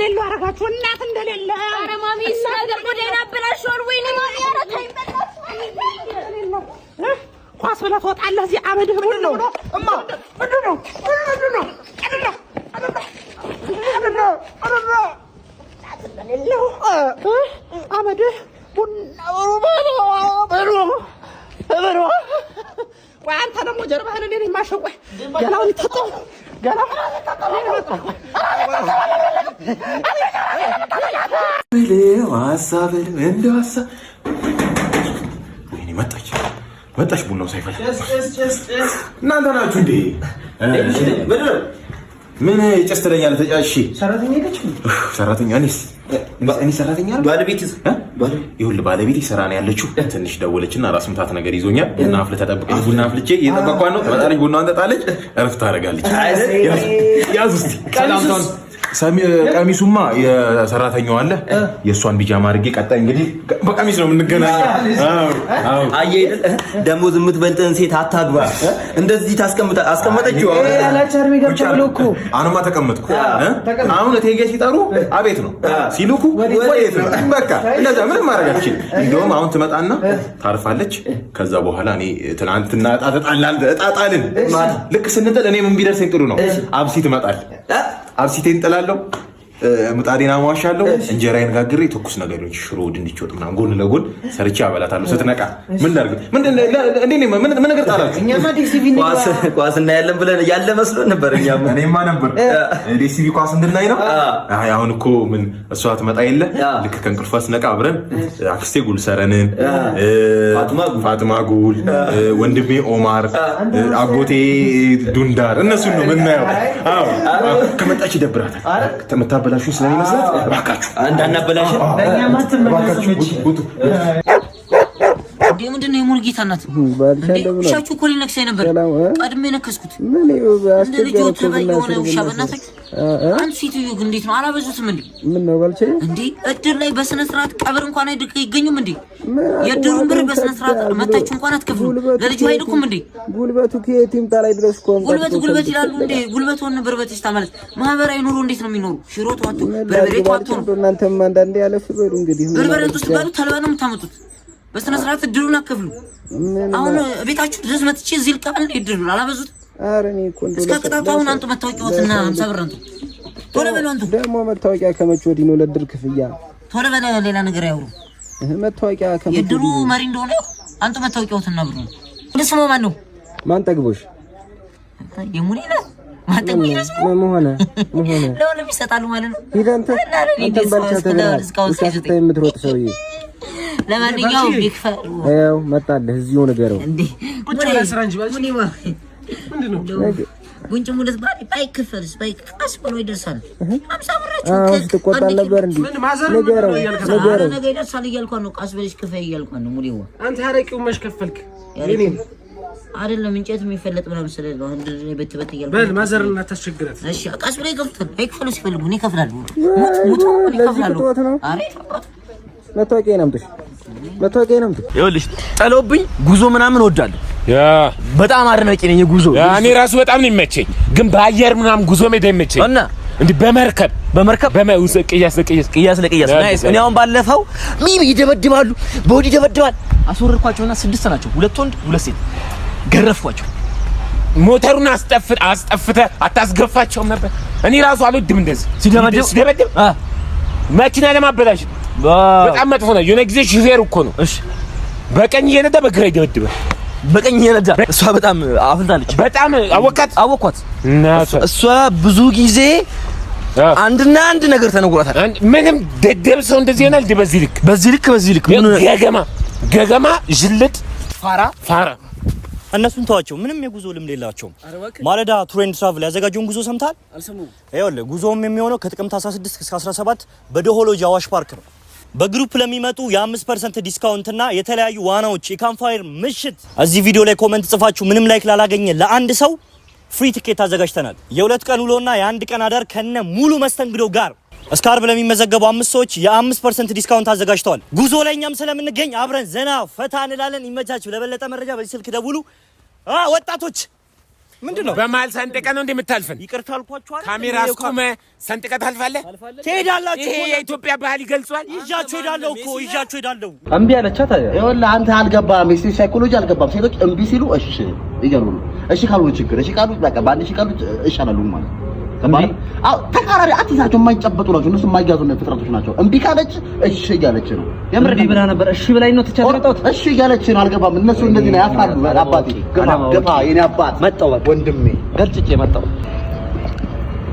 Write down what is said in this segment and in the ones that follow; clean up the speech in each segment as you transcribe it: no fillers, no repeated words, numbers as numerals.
እንደሌለው አደረጋችሁ። እናት እንደሌለ። ኧረ ማሚ፣ እሱ ነገር ጉዴን አበላሸዋል። ወይኔ ማሚ፣ ኧረ ተይኝ በእናትሽ። ኳስ ብለህ ትወጣለህ። እዚህ አመድህ ቡን ነው። እማ ምንድን ነው? ምንድን ነው? ምንድን ነው? ምንድን ነው? ምንድን ነው? እናት እንደሌለው አመድህ ቡና በሎ በሎ በሎ። ቆይ አንተ ደግሞ ጀርባህን እኔ ነኝ የማሸው። ቆይ ገላውን ይታጠብ፣ ገላውን ይታጠብ። ሀሳብ እንደው ሀሳብ፣ ወይኔ መጣች መጣች፣ ቡናው ሳይፈላ። እናንተ ናችሁ እንዴ? ምን ጭስ ትለኛለህ? ተጫሽ ሰራተኛ እኔስ እኔ ሰራተኛ አይደል? ባለቤት። ይኸውልህ ባለቤቴ ስራ ነው ያለችው። ትንሽ ደወለችና ራስ ምታት ነገር ይዞኛል። ቡና አፍልተህ ጠብቀኝ። ቡና አፍልቼ እየጠበኳት ነው። ትመጣለች፣ ቡናዋን ጠጣለች፣ እረፍት ታደርጋለች። ያዝ እስኪ ሰላምታውን። ቀሚሱማ የሰራተኛው አለ። የእሷን ቢጃማ አድርጌ ቀጣይ እንግዲህ በቀሚስ ነው የምንገናኘው። አዎ። አየህ አይደል? ደሞዝ የምትበልጥህን ሴት አታግባ። እንደዚህ ታስቀምጣ አስቀመጠችው። አሁንማ ተቀመጥኩ። አሁን እቴጌ ሲጠሩ አቤት ነው፣ ሲልኩ ወዴት ነው። በቃ እንደዛ ምንም ማድረግ አልችልም። እንደውም አሁን ትመጣና ታርፋለች። ከዛ በኋላ እኔ ትናንትና እጣ ተጣላን፣ እጣ ጣልን። ልክ ስንጥል እኔ ምን ቢደርሰኝ ጥሩ ነው? አብሲት እመጣል፣ አብሲቴን ጥላለሁ፣ ምጣዴን አሟሻለሁ፣ እንጀራዬን ጋግሬ ትኩስ ነገሮች ሽሮ፣ ድንች ወጥ ምናምን ጎን ለጎን ሰርቼ አበላታለሁ። ስትነቃ ምን ላድርግ? ምን ምን ነገር ጣላችሁ? ኳስ ኳስ እናያለን ብለን ያለ መስሎ ነበር። እኛም እኔማ ነበር ዲኤስቲቪ ኳስ እንድናይ ነው። አይ አሁን እኮ ምን እሷ ትመጣ የለ፣ ልክ ከእንቅልፏ ስነቃ አብረን አክስቴ ጉል ሰረንን፣ ፋጥማ ጉል፣ ወንድሜ ኦማር፣ አጎቴ ዱንዳር እነሱን ነው የምናየው። አዎ ከመጣች ይደብራታል። የምታበላሹ ስለሚመስላት እባካችሁ እንዳናበላሽ። እባካችሁ ውጡ። እንዴ፣ ምንድን ነው የሙሉጌታ እናት? እንዴ፣ ውሻችሁ እኮ ሊነክሰኝ ነበር። ቀድሜ ነከስኩት። እንደ ልጅ ተባይ የሆነ ውሻ በእናታችሁ። አንድ ሴትዮ ግን እንዴት ነው፣ አላበዙትም እንዴ? ምን ነው ባልቼ? እንዴ፣ እድር ላይ በስነ ስርዓት ቀብር እንኳን አይገኙም እንዴ? የእድሩን ብር በስነ ስርዓት መታችሁ እንኳን አትከፍሉ። ለልጁ አይልኩም እንዴ? ጉልበቱ ከየት ይምጣ ላይ ድረስ እኮ ጉልበት ጉልበት ይላሉ እንዴ? ጉልበት ሆነ በርበቴ ማለት ማህበራዊ ኑሮ እንዴት ነው የሚኖሩ? ሽሮ ተዋቶ በርበሬ ተዋቶ ነው። እናንተም አንዳንዴ ያለፍ በሉ እንግዲህ። በርበሬ ውስጥ ባሉ ተልባ ነው የምታመጡት። በስነ ስርዓት እድሩን አከፍሉ። አሁን ቤታችሁ ድረስ መጥቼ እዚህ ልቀበል እንዴ? እድሩን አላበዙት? ኧረ እኔ እኮ እንደው እስከ ቅጣቱ አሁን አንጡ መታወቂያዎትና 50 ብር አንጡ። ቶሎ በሉ አንጡ። ደግሞ መታወቂያ ከመቼ ወዲህ ነው ለእድር ክፍያ? ቶሎ በለ፣ ሌላ ነገር ያውሩ። መታወቂያ ከመቼ የእድሩ መሪ እንደሆነ አንጡ መታወቂያዎትና ብሩ። እንደ ስሙ ማን ነው? ማን ጠግቦሽ? የሙኔ ነው። ማን ጠግቦሽ ነው? ምን ሆነ? ምን ሆነ? ለሁሉም ይሰጣሉ ማለት ነው። ሂድ አንተ፣ አንተም ባልቻ ተብለሃል። ውሻ ስታይ የምትሮጥ ሰውዬ። ለማንኛውም ይክፈሉ። ይኸው መጣልህ፣ እዚሁ ንገረው። እንዴ ጉንጭ ሙለት ባይከፈልስ ቀስ ብሎ ይደርሳል። 50 ብራችሁ አሁን ስትቆጣ ነበር እንዴ? ንገረው፣ ንገረው። ነገ ይደርሳል እያልኳት ነው። ቀስ ብለሽ ክፈይ እያልኳት ነው። ሙሌዋ አንተ ያረቂው መች ከፈልክ? አይደለም እንጨት የሚፈለጥ ምናምን ስለሌለ አሁን እንደዚህ በት በት እያልኩ በል ማዘርን አታስቸግራት። እሺ ቀስ ብሎ ይከፍታል። አይክፈሉ ሲፈልጉ እኔ እከፍላለሁ። ሙት ሙት እኔ እከፍላለሁ። ቅጥወት ነው። አሬ መታወቂያ አምጡሽ፣ መታወቂያ አምጡ። ይኸውልሽ ጥለውብኝ ጉዞ ምናምን እወዳለሁ። በጣም አድናቂ ነኝ የጉዞ። እኔ ራሱ በጣም ነው የሚመቸኝ፣ ግን በአየር ምናምን ጉዞ መሄድ አይመቸኝ። እና እንዲህ በመርከብ በመርከብ ቅያስ ለቅያስ ቅያስ ለቅያስ nice። እኔ አሁን ባለፈው ሚሚ ይደበድባሉ፣ በወዲ ይደበድባል። አስወረድኳቸውና ስድስት ናቸው፣ ሁለት ወንድ ሁለት ሴት፣ ገረፍኳቸው። ሞተሩን አስጠፍተህ አታስገፋቸውም ነበር? እኔ ራሱ አልወድም እንደዚህ ሲደበድብ ሲደበድብ መኪና ለማበላሸት በጣም መጥፎ ነው። የሆነ ጊዜ ሹፌር እኮ ነው በቀኝ እየነዳ በግራ ይደበድባል። በቀኝ እየነዳ እሷ በጣም አፍልታለች። በጣም አወካት አወኳት። እሷ ብዙ ጊዜ አንድና አንድ ነገር ተነግሯታል። ምንም ደደብ ሰው እንደዚህ ይሆናል። በዚህ ልክ በዚህ ልክ በዚህ ልክ ገገማ ገገማ ዥልጥ ፋራ ፋራ። እነሱን ተዋቸው። ምንም የጉዞ ልምድ የላቸውም። ማለዳ Tour and Travel ያዘጋጀውን ጉዞ ሰምተሃል? ይኸውልህ ጉዞውም የሚሆነው ከጥቅምት 16 እስከ 17 በደሆሎጅ አዋሽ ፓርክ ነው። በ group ለሚመጡ የ5% discount እና የተለያዩ ዋናዎች፣ የ campfire ምሽት። እዚህ ቪዲዮ ላይ comment ጽፋችሁ ምንም like ላላገኘ ለአንድ ሰው free ticket አዘጋጅተናል። የሁለት ቀን ውሎና የአንድ ቀን አዳር ከነ ሙሉ መስተንግዶ ጋር እስከ አርብ ለሚመዘገቡ አምስት ሰዎች የ5% discount አዘጋጅተዋል። ጉዞ ላይ እኛም ስለምንገኝ አብረን ዘና ፈታ እንላለን። ይመቻችሁ። ለበለጠ መረጃ በዚህ ስልክ ደውሉ። ወጣቶች። ምንድን ነው? በመሀል ሰንጥቀ ነው እንደምታልፈን? ይቅርታ አልኳችሁ አይደል? ካሜራ አስቁመህ ሰንጥቀ ታልፋለህ? ትሄዳላችሁ። ይሄ የኢትዮጵያ ባህል ይገልጿል። ይዣችሁ ሄዳለሁ እኮ፣ ይዣችሁ ሄዳለሁ። እምቢ አለቻት። ይኸውልህ አንተ አልገባህም። የሴቶች ሳይኮሎጂ አልገባህም። ሴቶች እምቢ ሲሉ እሺ እያሉ ነው። እሺ ካሉ ችግር፣ እሺ ካሉ በቃ በአንድ እሺ ካሉ እሺ አላሉም ማለት ነው። አዎ ተቃራኒ አትይዛቸው፣ የማይጨበጡ ናቸው እነሱ፣ የማይያዙ ፍጥረቶች ናቸው። እምቢ ካለች እሺ እያለች ነው። የምር እምቢ ብላ ነበር። እሺ ብላኝ ነው ትቻት የመጣሁት። እሺ እያለች ነው። አልገባም። እነሱ እንደዚህ ነው ያፍራሉ። አባቴ ግፋ ግፋ፣ የኔ አባት መጣሁ። በቃ ወንድሜ ገልጭጬ መጣሁ።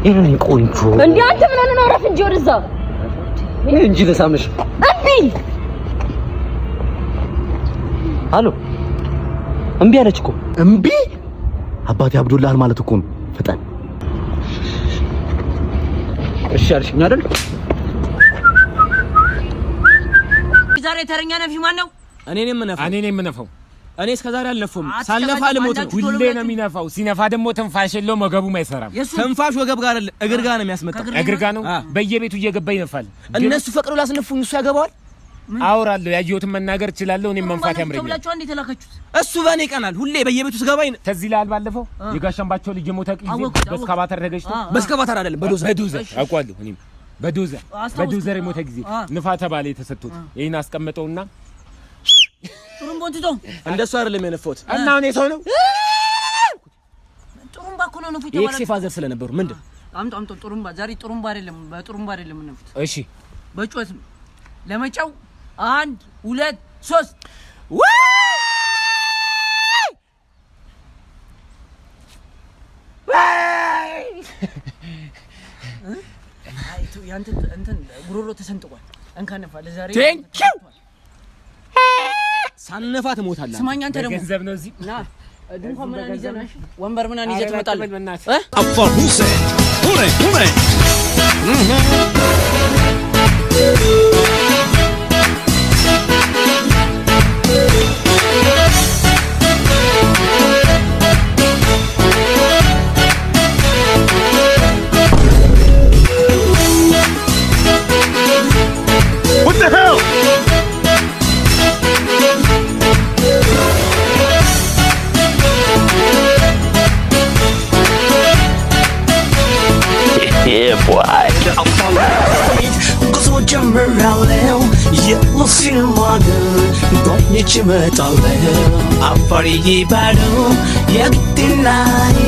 ይሄን ቆንጆ እንዴ አንተ ምን ሆነህ ነው? እረፍ እንጂ ወደዛ እንጂ ልሳምሽ። እምቢ አሎ እምቢ አለች እኮ። እምቢ አባቴ አብዶልሃል ማለት እኮ ነው። ፍጠን። እሺ አልሽኝ አይደል? ዛሬ ተረኛ ነፊ ማን ነው? እኔ ነኝ የምነፋው። እኔ ነኝ የምነፋው። እኔ እስከ ዛሬ አልነፋውም። ሳልነፋ ልሞት ነው። ሁሌ ነው የሚነፋው። ሲነፋ ደግሞ ትንፋሽ የለውም፣ ወገቡም አይሰራም። ትንፋሽ ወገብ ጋር አይደለም እግር ጋር ነው የሚያስመጣው። እግር ጋር ነው፣ በየቤቱ እየገባ ይነፋል። እነሱ ፈቅደው ላስነፉኝ፣ እሱ ያገባዋል። አውራለሁ፣ ያየሁትን መናገር እችላለሁ። እኔም መንፋት ያምረኛል። ተብላችሁ አንዴ የተላካችሁት እሱ በእኔ ይቀናል። ሁሌ በየቤቱ ስገባ ትዝ ይልሃል ባለፈው የጋሻምባቸው ልጅ የሞተ ጊዜ በስካቫተር ተገጭቶ፣ በስካቫተር አይደለም በዶዘር፣ በዶዘር አውቀዋለሁ። እኔም በዶዘር በዶዘር የሞተ ጊዜ ንፋ ተባለ የተሰጥቶት። ይሄን አስቀመጠውና ጥሩምባውን ትቶ እንደሱ አይደለም የነፋሁት። እና አሁን የሰው ነው ጥሩምባ እኮ ነው ንፉት የ ex የተባላችሁ። father ስለነበሩ ምንድን አምጡ አምጡ ጥሩምባ። ዛሬ ጥሩምባ አይደለም፣ በጥሩምባ አይደለም የምንነፉት። እሺ በጩኸት ነው። ለመጫው 1 2 3 ያንተ እንትን ጉሮሮ ተሰንጥቋል። እንካ ነፋ ለዛሬ። Thank you። ሳነፋ ትሞታለህ። ስማኝ አንተ ደግሞ ገንዘብ ነው እዚህ ና ድንኳን ምናምን ይዘህ ና፣ እሺ? ወንበር ምናምን ይዘህ ትመጣለህ። አፋር ሁሴን ሁኔ ሁኔ What the hell? ጉዞ ጀምራለሁ የሉሲን ማገር ጎብኝቼ እመጣለሁ አፋርዬ ባዶ የግድላይ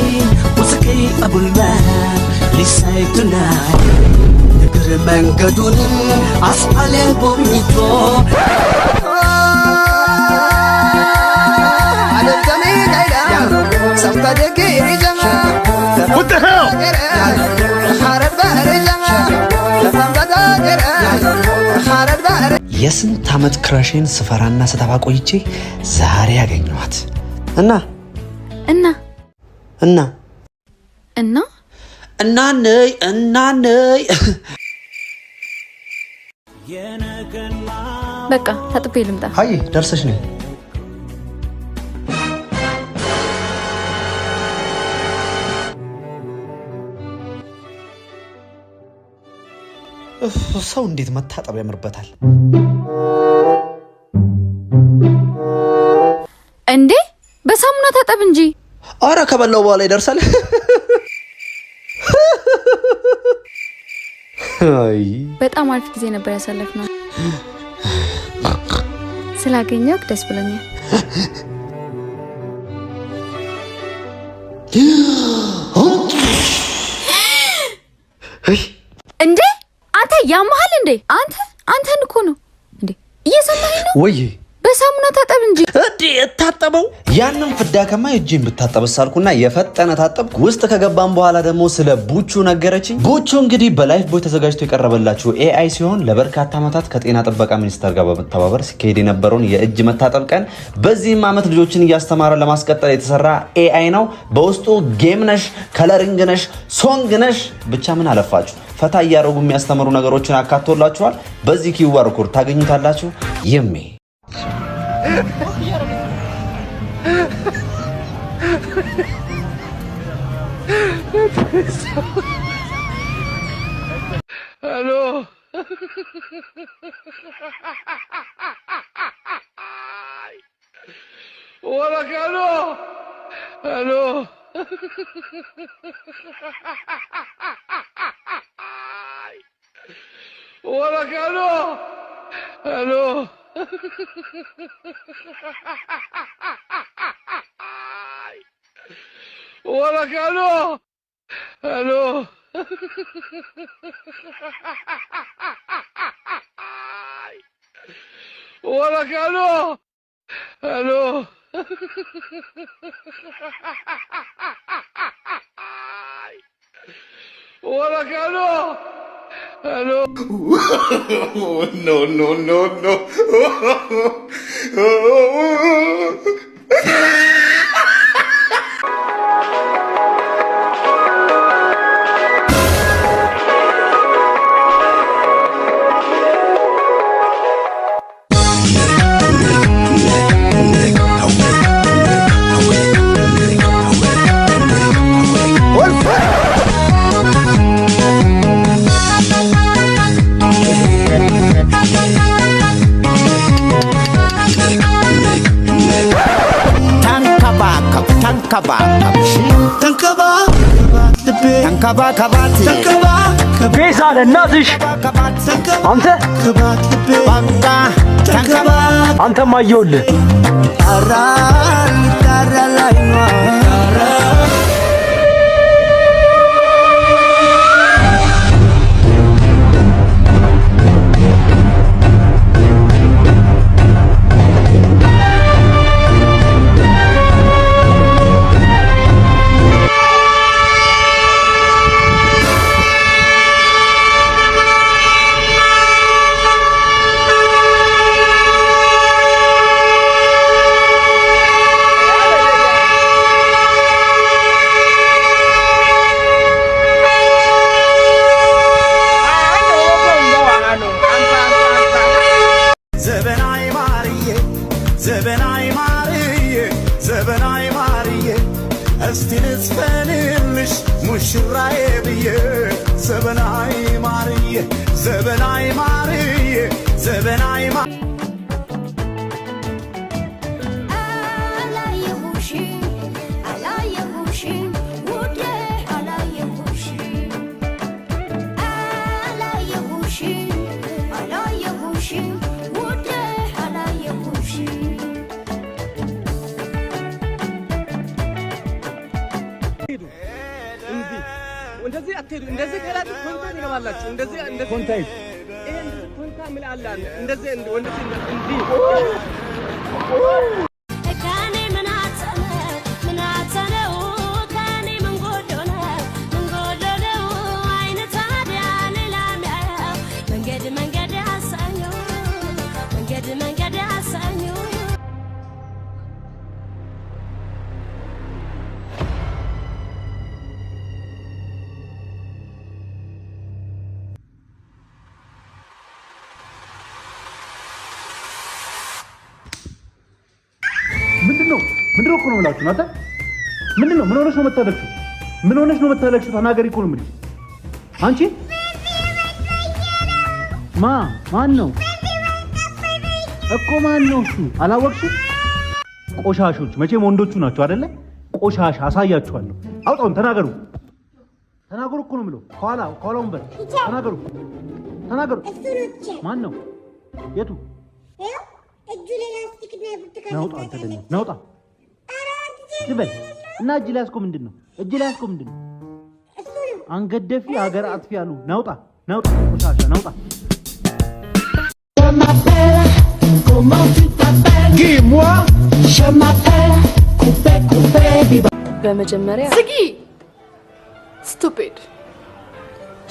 ወሰኬ አቡላ ሊሳይቱናይ እግር መንገዱን አስፋለ ጎብኝቶ What the hell? የስንት ዓመት crush ኤን ስፈራና ስተባ ቆይቼ ዛሬ ያገኘኋት እና እና እና እና እና ነይ እና ነይ በቃ ታጥቤ ልምጣ። አይ ደርሰሽ ነይ። እፍ፣ ሰው እንዴት መታጠብ ያምርበታል። እንዴ በሳሙና ታጠብ እንጂ። አረ ከበላው በኋላ ይደርሳል። አይ በጣም አሪፍ ጊዜ ነበር ያሳለፍነው። ስላገኘሁህ ደስ ብሎኛል። እንዴ አንተ ያመሃል እንዴ? አንተ አንተን እኮ ነው እንዴ? እየሰማኸኝ ነው? ወይ በሳሙና ታጠብ እንጂ። እንዴ እታጠበው ያንን ፍዳ ከማ እጄን ብታጠብስ አልኩና የፈጠነ ታጠብኩ። ውስጥ ከገባም በኋላ ደግሞ ስለ ቡቹ ነገረችኝ። ቡቹ እንግዲህ በላይፍ ቦይ ተዘጋጅቶ የቀረበላችሁ AI ሲሆን ለበርካታ ዓመታት ከጤና ጥበቃ ሚኒስቴር ጋር በመተባበር ሲካሄድ የነበረውን የእጅ መታጠብ ቀን በዚህም ዓመት ልጆችን እያስተማረ ለማስቀጠል የተሰራ AI ነው። በውስጡ game ነሽ፣ coloring ነሽ፣ song ነሽ፣ ብቻ ምን አለፋችሁ ፈታ እያደረጉ የሚያስተምሩ ነገሮችን አካቶላችኋል። በዚህ QR code ታገኙታላችሁ። ይሜ Hello. ወለክ አሎ አሎ። ولك الو الو. ولك الو الو. ولك الو الو. ولك الو الو. No, no, no, no. ተንከባከብ ተንከባከብ ተንከባከባት ቤዛ ለእናትሽ አንተ አንተም አየሁልህ። ዘበናይ ማርዬ ዘበናይ ማርዬ ዘበናይ ማርዬ እስቲ ልዝፈንልሽ ሙሽራዬ ብዬ ዘበናይ ማርዬ ዘበናይ ማርዬ ዘበናይ ማ አላየሁሽም አላየሁሽም ውዴ አላየሁሽም አላየሁሽም አላየሁሽም ውዴ አላየሁሽም። እንደዚህ አትሄዱ። እንደዚህ ከላችሁ ኮንታ ትገባላችሁ። እንደዚህ እንደዚህ ኮንታ ይሄ እንደዚህ ኮንታ ምን አለ እንደዚህ እንደዚህ እንዲህ ከኔ ምን አተነ ምን አተነው ከኔ ምን ጎዶለው ምን ጎዶለው አይን ታዲያ ሌላ ሚያየው መንገድ መንገድ ያሰኘው መንገድ መንገድ ያሰኘው። ምንድነው ምንድነው እኮ ነው የምላችሁ እናንተ ምንድነው? ምን ሆነሽ ነው የምታለቅሺው? ምን ሆነሽ ነው የምታለቅሺው? ተናገሪ እኮ ነው የምልሽ። አንቺ ማ ማን ነው እኮ ማን ነው እሱ? አላወቅሽም? ቆሻሾች መቼም ወንዶቹ ናቸው አይደለ? ቆሻሻ አሳያችኋለሁ። አውጣውን ተናገሩ፣ ተናገሩ እኮ ነው የምለው። ከኋላ ከኋላ ወንበር ተናገሩ፣ ተናገሩ። ማን ነው? የቱ ናውጣ? አንተ ደግሞ ናውጣ ዝበል እና እጅ ላይ ያዝከው ምንድን ነው? እጅ ላይ ያዝከው ምንድን ነው? አንገት ደፊ ሀገር አጥፊ አሉ። ናውጣ፣ ናውጣ፣ ቆሻሻ ናውጣ። በመጀመሪያ ዝጊ stupid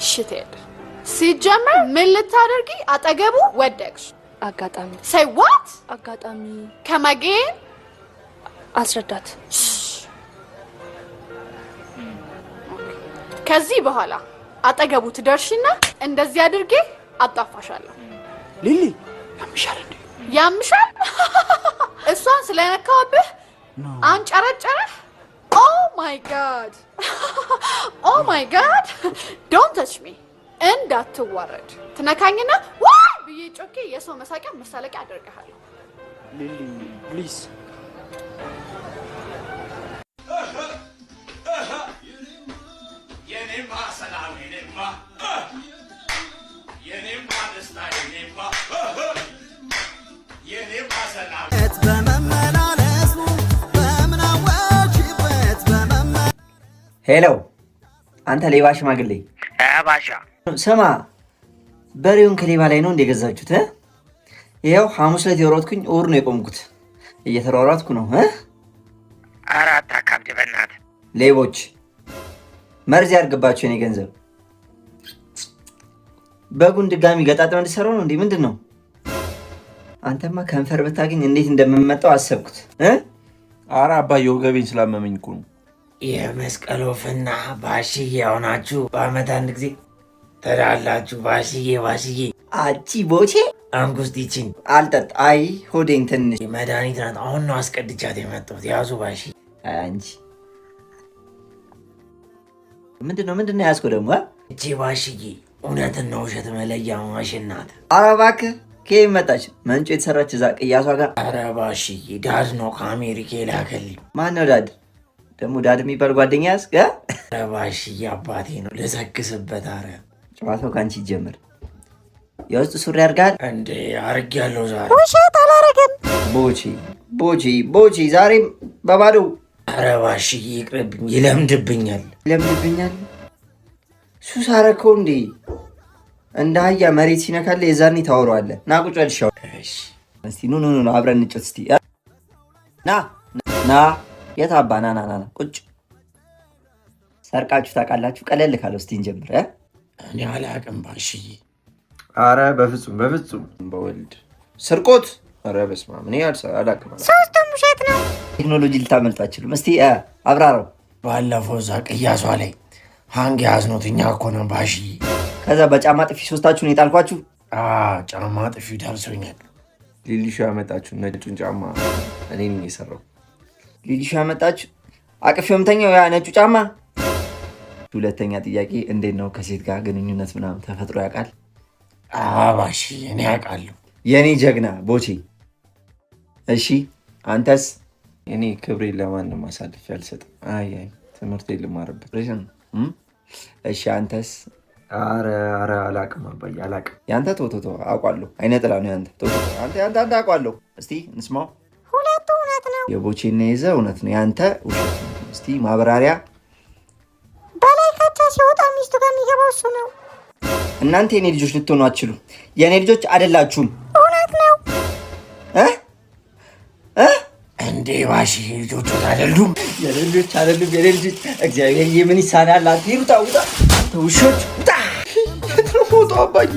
shithead። ሲጀመር ምን ልታደርጊ አጠገቡ ወደቅሽ? አጋጣሚ። Say what? አጋጣሚ። Come again. አስረዳት። ከዚህ በኋላ አጠገቡ ትደርሺና እንደዚህ አድርጌ አጣፋሻለሁ። ሊሊ ያምሻል እንዴ? ያምሻል? እሷን ስለነካብህ አንጨረጨረህ። Oh my God, oh my God, don't touch me። እንዳትዋረድ። ትነካኝና ዋ ብዬ ጮኬ የሰው መሳቂያ መሳለቂያ አደርግሃለሁ። ሊሊ please። Hello፣ አንተ ሌባ ሽማግሌ ባሻ ስማ፣ በሬውን ከሌባ ላይ ነው እንደገዛችሁት? ይኸው ሐሙስ ዕለት የሮጥኩኝ እሑድ ነው የቆምኩት። እየተሯሯጥኩ ነው። ኧረ አታካብድ በእናትህ። ሌቦች መርዝ ያድርግባቸው የኔ ገንዘብ። በጉን ድጋሚ ገጣጥመህ እንዲሰራው ነው እንዴ? ምንድን ነው? አንተማ ከንፈር ብታገኝ እንዴት እንደምመጣው አሰብኩት። ኧረ አባዬ ወገቤን ስላመመኝ እኮ ነው። የመስቀል ወፍና ባሽዬ ሆናችሁ በአመት አንድ ጊዜ ትላላችሁ። ባሽዬ ባሽዬ አቺ ቦቼ አንጉስቲችን አልጠጥ አይ ሆዴን ትንሽ መድኃኒት ናት። አሁን ነው አስቀድቻት የመጣሁት። ያዙ ባሽዬ። አንቺ ምንድን ነው ያዝከው ደግሞ? እቺ ባሽዬ እውነትና ውሸት መለያ ማሽን ናት። ኧረ እባክህ ከየት መጣች? መንጮ የተሰራች እዛ ቅያሷ ጋር። ኧረ ባሽዬ dad ነው ከአሜሪካ የላከልኝ። ማን ነው dad? ደግሞ dad የሚባል ጓደኛ ያዝክ? ኧረ ባሽዬ አባቴ ነው ልሰክስበት። ኧረ ጨዋታው ከአንቺ ይጀምር። የውስጥ ሱሪ አድርገሃል እንዴ? አድርጌያለሁ ዛሬ። ውሸት አላረገም። ቦቼ ቦቼ ቦቼ ዛሬም በባዶ። ኧረ ባሽዬ ይቅርብኝ፣ ይለምድብኛል። ይለምድብኛል። ሱስ አደረከው እንዴ? እንደ አህያ መሬት ሲነካለ የዛኔ ታወራዋለህ። ና ቁጭ በል። እስቲ ኑ ኑ ኑ አብረን እንጫወት እስቲ። ና ና የት አባ ና ና ና ቁጭ። ሰርቃችሁ ታውቃላችሁ? ቀለል ካለው እስቲ እንጀምር። እኔ አላውቅም ባሽዬ። አረ በፍጹም በፍጹም፣ በወልድ ስርቆት። አረ በስመ አብ እኔ አላውቅም። ሶስቱም ውሸት ነው። ቴክኖሎጂ ልታመልጡ አትችሉም። እስቲ አብራራው። ባለፈው እዛ ቅያሷ ላይ ሀንግ ያዝኖት እኛ እኮ ነን ባሽዬ። ከዛ በጫማ ጥፊ ሶስታችሁን የጣልኳችሁ። ጫማ ጥፊ ደርሶኛል። ሊሊሾ ያመጣችሁ ነጩን ጫማ እኔ ነኝ የሰራው። ሊሊሾ ያመጣችሁ አቅፌው የምተኛው ያ ነጩ ጫማ። ሁለተኛ ጥያቄ፣ እንዴት ነው ከሴት ጋር ግንኙነት ምናምን ተፈጥሮ ያውቃል? ባሽዬ እኔ አውቃለሁ። የኔ ጀግና ቦቼ። እሺ አንተስ? እኔ ክብሬን ለማንም አሳልፌ አልሰጥም። አይ አይ ትምህርቴን ልማርበት። እሺ አንተስ? አረ አረ አላውቅም አባዬ አላውቅም። ያንተ ቶ ቶ አውቃለሁ። አይነ ጥላ ነው ያንተ። ቶ አንተ ያንተ አንተ አውቃለሁ። እስቲ እንስማው። ሁለቱ እውነት ነው። የቦቼና የዘ እውነት ነው፣ ያንተ ውሸት ነው። እስቲ ማብራሪያ። በላይ ካቻ ሲወጣ ሚስቱ ጋር የሚገባው እሱ ነው። እናንተ የኔ ልጆች ልትሆኑ አትችሉ። የኔ ልጆች አይደላችሁም። እውነት ነው። እ እ እንዴ ባሽዬ ልጆቹ አይደሉም? የኔ ልጆች አይደሉም። የኔ ልጆች እግዚአብሔር ምን ይሳናል? አንተ ውጣ ውጣ፣ ውሾች ውጣ። የት ነው የምወጣው አባዬ?